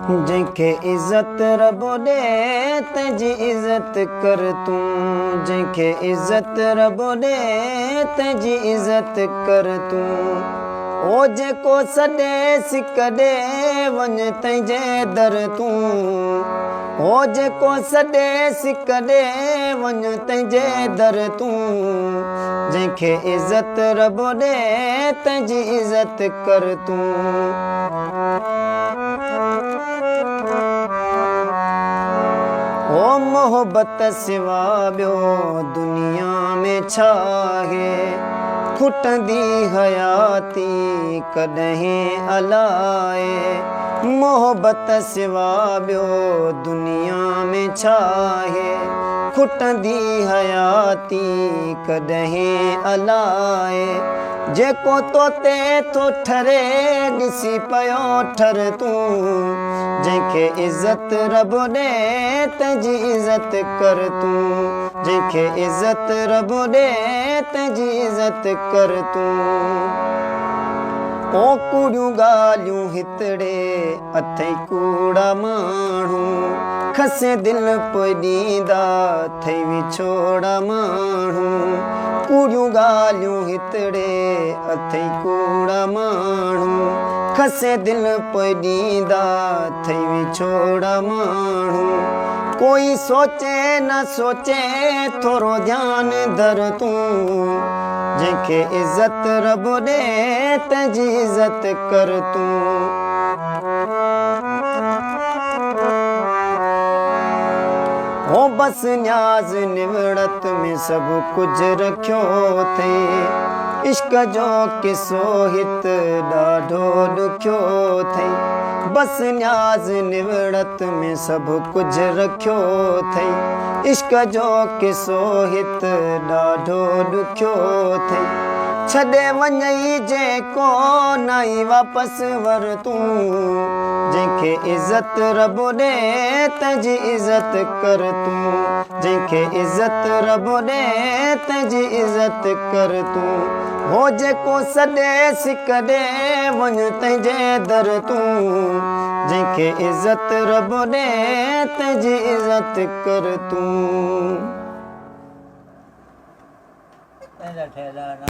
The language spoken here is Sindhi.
جنهن کي عزت رب ڏي تنهن جي عزت ڪر تون، جنهن کي عزت رب ڏي تنهن جي عزت ڪر تون. او جيڪو سڏي سڪ ڏي وڃ تنهن جي در تون، او جيڪو سڏي سڪ ڏي وڃ تنهن جي در تون. جنهن کي عزت رب ڏي تنهن جي عزت ڪر تون. او محبت سوا ٻيو دنيا ۾ ڇا آهي، کٽندي حياتي ڪڏهن الائي. محبت سوا ٻيو دنيا ۾ ڇا آهي، کٽندي حياتي ڪڏهن الائي. جيڪو توتي ٿو ٺري ڏسي پيو ٺر تون، جنهن کي عزت رب ڏي تنهن جي عزت ڪر تون، جنهن کي عزت رب ڏي تنهن جي عزت ڪر تون. او ڪوڙيون ڳالهيون هتڙي اٿئي ڪوڙا ماڻهو، کسي دل پوء ڏيندا ٿئي وڇوڙا ماڻهو. ڪوڙيون ڳالهيون هتڙي اٿئي ڪوڙا ماڻهو، کسي دل پوء ڏيندا ٿئي وڇوڙا ماڻهو. ڪوئي سوچي نه سوچي ٿورو ڌيان ڌر تون، جنهن کي عزت رب ڏي تنهن جي عزت ڪر تون. هو بس نياز نوڙت ۾ سڀ ڪجهه رکيو اٿئي، عشق جو قصو هت ڏاڍو ڏکيو اٿئي. بس نياز نوڙت ۾ سڀ ڪجهه رکيو اٿئي، عشق جو قصو هت ڏاڍو ڏکيو اٿئي. ڇڏي وڃئي جيڪو نائي واپس ور تون، جنهن کي عزت رب ڏي تنهن جي عزت ڪر تون، جنهن کي عزت رب ڏي تنهن جي عزت ڪر تون. هو جيڪو سڏي سڪ ڏي وڃ تنهن جي در تون، جنهن کي عزت رب ڏي تنهن جي عزت ڪر تون. پنهنجا ٺهيل آهن.